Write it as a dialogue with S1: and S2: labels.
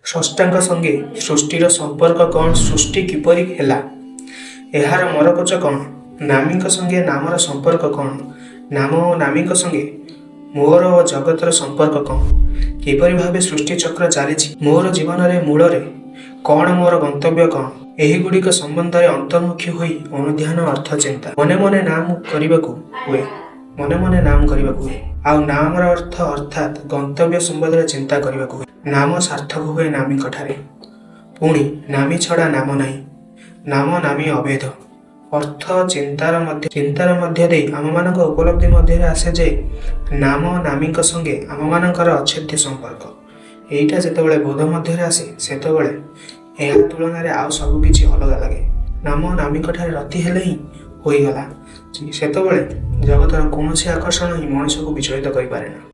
S1: ସ୍ରଷ୍ଟାଙ୍କ ସଙ୍ଗେ ସୃଷ୍ଟିର ସମ୍ପର୍କ କ'ଣ? ସୃଷ୍ଟି କିପରି ହେଲା? ଏହାର ମରକୋଚ କ'ଣ? ନାମୀଙ୍କ ସଙ୍ଗେ ନାମର ସମ୍ପର୍କ କ'ଣ? ନାମ ଓ ନାମୀଙ୍କ ସଙ୍ଗେ ମୋର ଓ ଜଗତର ସମ୍ପର୍କ କ'ଣ? କିପରି ଭାବେ ସୃଷ୍ଟି ଚକ୍ର ଚାଲିଛି? ମୋର ଜୀବନରେ ମୂଳରେ କ'ଣ? ମୋର ଗନ୍ତବ୍ୟ କ'ଣ? ଏହିଗୁଡ଼ିକ ସମ୍ବନ୍ଧରେ ଅନ୍ତର୍ମୁଖୀ ହୋଇ ଅନୁଧ୍ୟାନ ଅର୍ଥ ଚିନ୍ତା। ମନେ ମନେ ନାମ କରିବାକୁ ହୁଏ, ମନେ ମନେ ନାମ କରିବାକୁ ହୁଏ। ଆଉ ନାମର ଅର୍ଥ ଅର୍ଥାତ୍ ଗନ୍ତବ୍ୟ ସମ୍ବନ୍ଧରେ ଚିନ୍ତା କରିବାକୁ ହୁଏ। ନାମ ସାର୍ଥକ ହୁଏ ନାମୀଙ୍କ ଠାରେ। ପୁଣି ନାମୀ ଛଡ଼ା ନାମ ନାହିଁ। ନାମ ନାମୀ ଅଭେଦ। ଅର୍ଥ ଚିନ୍ତାର ମଧ୍ୟ ଦେଇ ଆମମାନଙ୍କ ଉପଲବ୍ଧି ମଧ୍ୟରେ ଆସେ ଯେ ନାମ ନାମୀଙ୍କ ସଙ୍ଗେ ଆମମାନଙ୍କର ଅଚ୍ଛେଦ୍ୟ ସମ୍ପର୍କ। ଏଇଟା ଯେତେବେଳେ ବୋଧ ମଧ୍ୟରେ ଆସେ, ସେତେବେଳେ ଏହା ତୁଳନାରେ ଆଉ ସବୁ କିଛି ଅଲଗା ଲାଗେ। ନାମ ନାମୀଙ୍କ ଠାରେ ରତି ହେଲେ ହିଁ ହୋଇଗଲା। ସେତେବେଳେ ଜଗତର କୌଣସି ଆକର୍ଷଣ ହିଁ ମଣିଷକୁ ବିଚଳିତ କରିପାରେ ନା।